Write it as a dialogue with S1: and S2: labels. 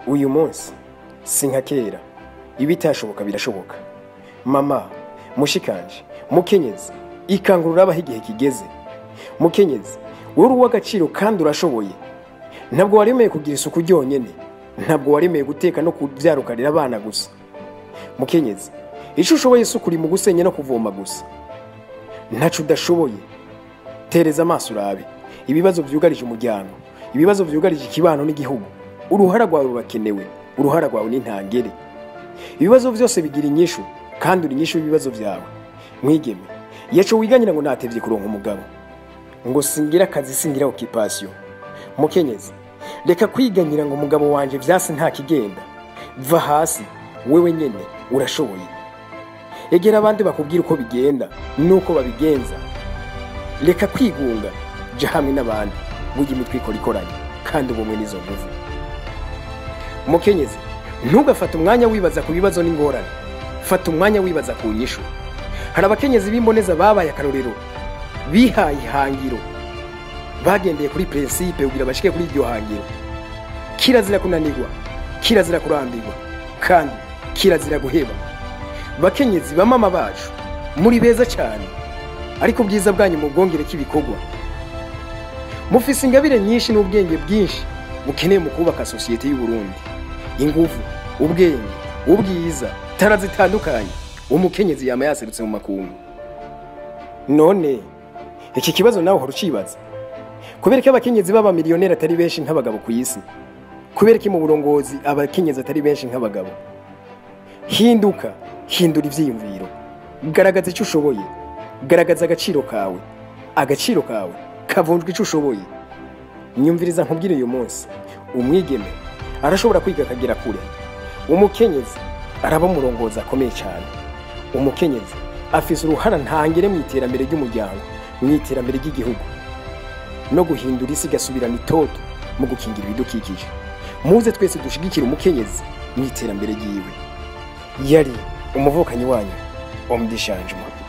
S1: Uyu munsi si nka kera, ibitashoboka birashoboka. Mama mushikanje, mukenyezi, ikangurura abaho igihe kigeze. Mukenyezi, wowe uri uw'agaciro kandi urashoboye. Ntabwo waremeye kugira isuku ryonyene, ntabwo waremeye guteka no kubyarukarira abana gusa. Mukenyezi, icyo ushoboye si ukuri mu gusenya no kuvoma gusa. Ntaco udashoboye. Tereza amaso urabe ibibazo byugarije umuryango, ibibazo byugarije ikibano n'igihugu. Uruhara rwawe rurakenewe, uruhara rwawe ni ntangere. Ibibazo byose bigira inyishu, kandi uri inyishu y'ibibazo byawe. Mwigeme, yaco wiganyira ngo natevye kuronka umugabo, ngo singira akazi, singira occupation. Mukenyezi, reka kwiganyira ngo umugabo wanje vyase nta kigenda. Va hasi, wewe nyene urashoboye. Egera abandi bakubwira uko bigenda nuko babigenza. Reka kwigunga, ja hamwe n'abandi, burya imitwe ikora ikoranye kandi ubumwe n'izo nguvu. Mukenyezi, ntugafate umwanya wibaza ku bibazo n'ingorane, fata umwanya wibaza ku nyishu. Hari abakenyezi b'imboneza babaye akarorero, bihaye ihangiro, bagendeye kuri principe kugira bashike kuri iryo hangiro. Kirazira kunanirwa, kirazira kurambirwa, kandi kirazira guheba. Bakenyezi bamama bacu, muri beza cyane, ariko ubwiza bwanyu mubwongereko ibikorwa. Mufise ingabire nyinshi n'ubwenge bwinshi bukeneye mu kubaka sosiyete y'u Burundi. Inguvu, ubwenge, ubwiza, tara zitandukanye, umukenyezi yama yaserutse mu makungu. None iki kibazo nawe uhora ucibaza? Kubera ko abakenyezi b'abamiliyoneri atari benshi nk'abagabo ku isi? Kubera ko mu burongozi abakenyezi atari benshi nk'abagabo? Hinduka, hindura ivyiyumviro, garagaza icyo ushoboye, garagaza agaciro kawe. Agaciro kawe kavunjwa icyo ushoboye. Nyumviriza nkubwire, uyu munsi umwigeme arashobora kwiga akagera kure. Umukenyezi araba umurongozi akomeye cyane. Umukenyezi afise uruhara ntangere mu iterambere ry'umuryango, mu iterambere ry'igihugu, no guhindura isi igasubirana itoto mu gukingira ibidukikije. Muze twese dushigikire umukenyezi mu iterambere ryiwe. Yari umuvukanyi wanyu Omdi Changement.